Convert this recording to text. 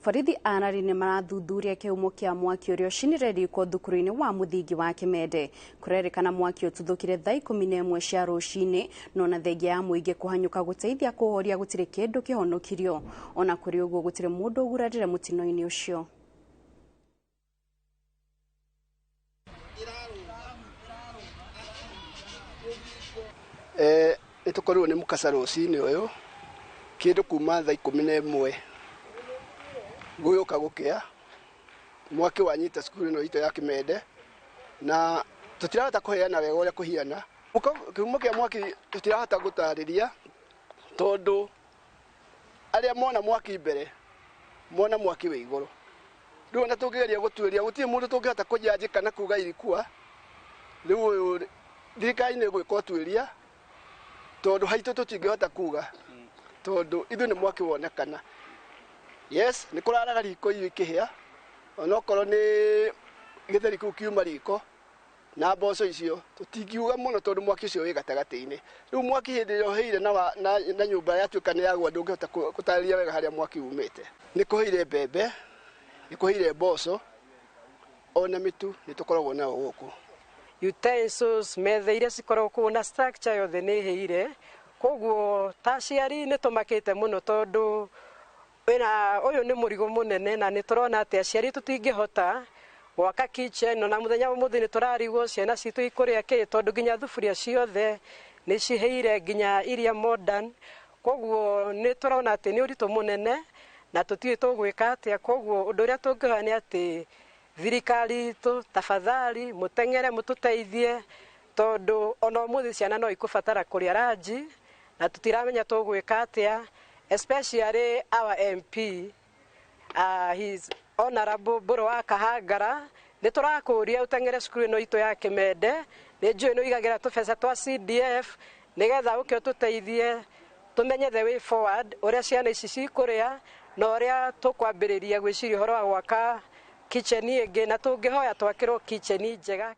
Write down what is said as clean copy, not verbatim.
Borithi a Narĩ nĩ marathuthuria kĩhumo kĩa mwaki ũrĩa ũcinire riko thukuru-inĩ wa mũthingi wa Kimende. Kũrerĩkana mwaki ũtuthũkire thaa 11 cia rũcinĩ, no na thengia ya mũingĩ kũhanyũka gũteithia kũhoria gũtirĩ kĩndũ kĩhonokirio. Ona kũrĩ ũguo gũtirĩ mũndũ ũgurarire mũtino-inĩ ũcio. Nĩ tũkorirwo nĩ mũkasa rũcinĩ ũyũ kĩndũ kuma thaa 11 gũgĩũka gũkĩa, mwaki wanyita cukuru ĩno itũ ya Kimende, na tũtirahota kũheana wega ũrĩa kũhiana. Kĩhumo kĩa mwaki tũtirahota gũtarĩria tondũ arĩa mona mwaki mbere mona mwaki wĩ igũrũ. Rĩu ona tũngĩgeria gũtuĩria gũtirĩ mũndũ tũngĩhota kũjanjĩka kana kuga irikua. Rĩu ũyũ thirikari nĩ ĩgwĩka ũtuĩria tondũ haitũ tũtingĩhota kuga tondũ ithuĩ nĩ mwaki wonekana. Yes, nĩ kũraraga riko irio ikĩhĩa, onokorwo nĩ gĩtheri kĩu kiuma riko na mboco icio tũtingiuga mũno tondũ mwaki ũcio wĩ gatagatĩ-inĩ. Rĩu mwaki hĩndĩ ĩrĩa ũhĩire na nyũmba yatuĩka nĩ yagwa ndũngĩhota gũtarĩria wega harĩa mwaki umĩte. Nĩ kũhĩire mbembe, nĩ kũhĩire mboco, ona mĩtu nĩ tũkoragwo nayo gũkũ. Utensils, metha iria cikoragwo kũu na structure yothe nĩ ĩhĩire, koguo ta aciari nĩ tũmakĩte mũno tondũ wĩna ũyũ nĩ mũrigo mũnene na nĩ tũrona atĩ aciari tũtingĩhota gwaka kitchen na mũthenya ũmũthĩ nĩ tũrarigwo ciana citũ ikũrĩa kĩ tondũ nginya thuburia ciothe nĩ cihĩire nginya iria modern, koguo nĩ tũrona atĩ nĩ ũritũ mũnene na tũtiũĩ tũgwĩka atĩa. Koguo ũndũ ũrĩa tũngĩhoya nĩ atĩ thirikari itũ tafadhali mũteng'ere mũtũteithie tondũ ona ũmũthĩ ciana no ikũbatara kũrĩa ranji na tũtiramenya tũgwĩka atĩa, especially our MP, his Honorable Mbũrũ wa Kahangara, nĩ tũrakũria ũteng'ere cukuru ĩno itũ ya Kimende, nĩ njũĩ nĩ ũigagĩra tũbeca twa CDF nĩgetha ũke ũtũteithie tũmenye the way forward ũrĩa ciana ici cikũrĩa na ũrĩa tũkwambĩrĩria gwĩciria ũhoro wa gwaka kitchen ĩngĩ, na tũngĩhoya twakĩrwo kitchen njega.